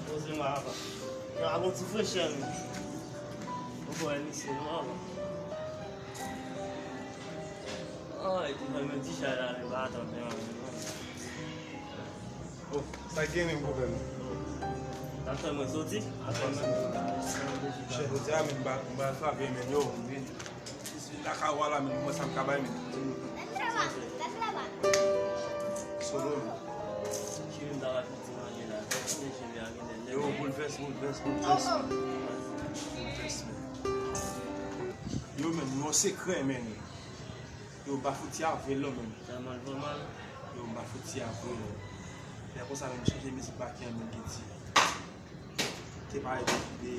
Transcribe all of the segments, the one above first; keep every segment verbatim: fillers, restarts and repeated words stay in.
Poze m apa. Nan a bon ti frechè, men. Ou kwè misye non apa. Ay, ti fè men ti chay la, men pa atann men. Oh, sa gen menm, konpè m? Sa fè mwen soti. Apre mwen. Chè, jodi a, men, m ba, m ba frape, men, yo, men. Lakay ou a la, men, mwen sa m ka bay, men. Solo, men. Cheri m ta va fè ti manje la. Mwen cheve a gen de. Yo, boulvès, boulvès, boulvès, men. Boulvès, men. Yo, men, yon sekrè, men. Yo, m pa fouti avè l non, men. Tèlman l fè mal. Yo, m pa fouti avè l. Lè konsa, men, m chanje mizik Baky an, men, Guilty. Te pale de, de,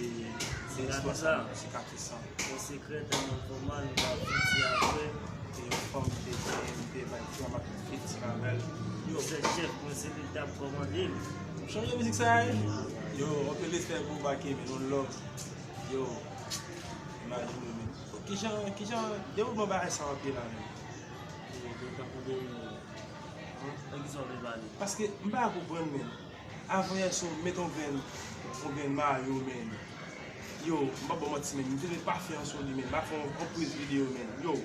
de istwa sa, sikatris sa. Yon sekrè tèlman fòmal, nou pa fouti avè. Te yon fanm te gen, te bay ti mamat fifti avè l. Yo, se chèf mwen, se li k t ap kòmande m. M chanje mizik sa a, wi. Yo, anpil respè pou Baky, men, yon love. Yo, imajine, men. Kijan, kijan dewoulman bagay sa ap ye la, men? Yo, yo, tankou de, nan kisa w vle pale? Paske m pa konprann, men. Avan yè swa, m met yon grenn, yon grenn mayo, men. Yo, m p ap ba w manti, men. M te met pafen an sou li, men. M ap fè yon, yon priz videyo, men. Yo,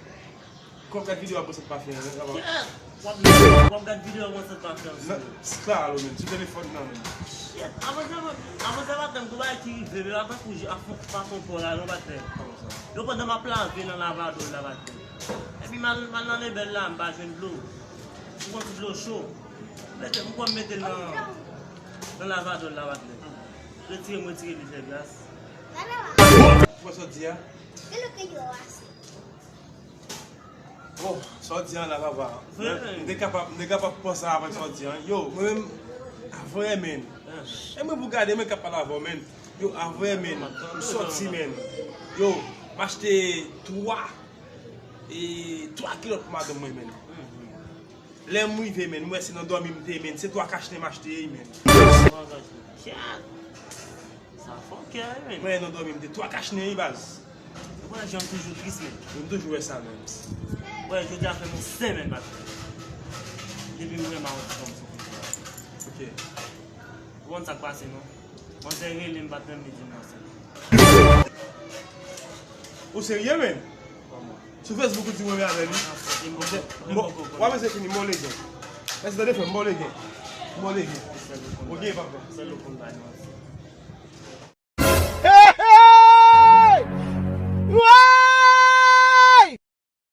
kòm gad videyo a, bon, sent pafen an, men. Kèt! W ap, w ap gad videyo a, bon, sent pafen an sou li. Nan, sa alo, men. Sou telefòn nan, men. Kèt! Avan sa, avan sa, patnè m, gon bagay ki rive, men. Avan kou, avan, pa fon pò la, non, patnè. Kòman sa? Yo, pandan m ap lave nan lavabo la, patnè. Epi m al, m al nan lebèl la, m pa jwenn dlo. M pran ti dlo cho. Mete, m pran mete l nan, nan lavabo la, patnè. Retire m, retire li, fè gras. Ou wè sa w di a? Bon, sa w di a la, papa. M te kapab, m te kapab panse avèk sa w di a. Yo, mwen menm, avè, men. E mwen pou gade, mwen k ap pale avè w, men. Yo, avè, men. M sòti, men. Yo, m achte twa, e, twa kilòt pou madanm mwen, men. Lè m rive, men, m wè se nan dòmi m te ye, men. Se twa kachnen m achte, men. Sa fòkè, wi, men. Mwen, nan dòmi m te twa kachnen, wi, baz. Ou wè jan m toujou tris, men. M toujou wè sa, men. Wè, jodi a fè m yon semèn, patnè. Depi m wè m a yon ti fanm sou Facebook. Ok. Ou konn sa k pase, non? Manzè rele m, patnè, m li di m ansent. Ou serye, men? Kòman? Sou Facebook ou di mwen avè li. Bon, w ap eseye fini, m ba w legen. Mèsi, tande frè m, m ba w legen. M ba w legen. Ok, papa. Sèl ou konn bay manti.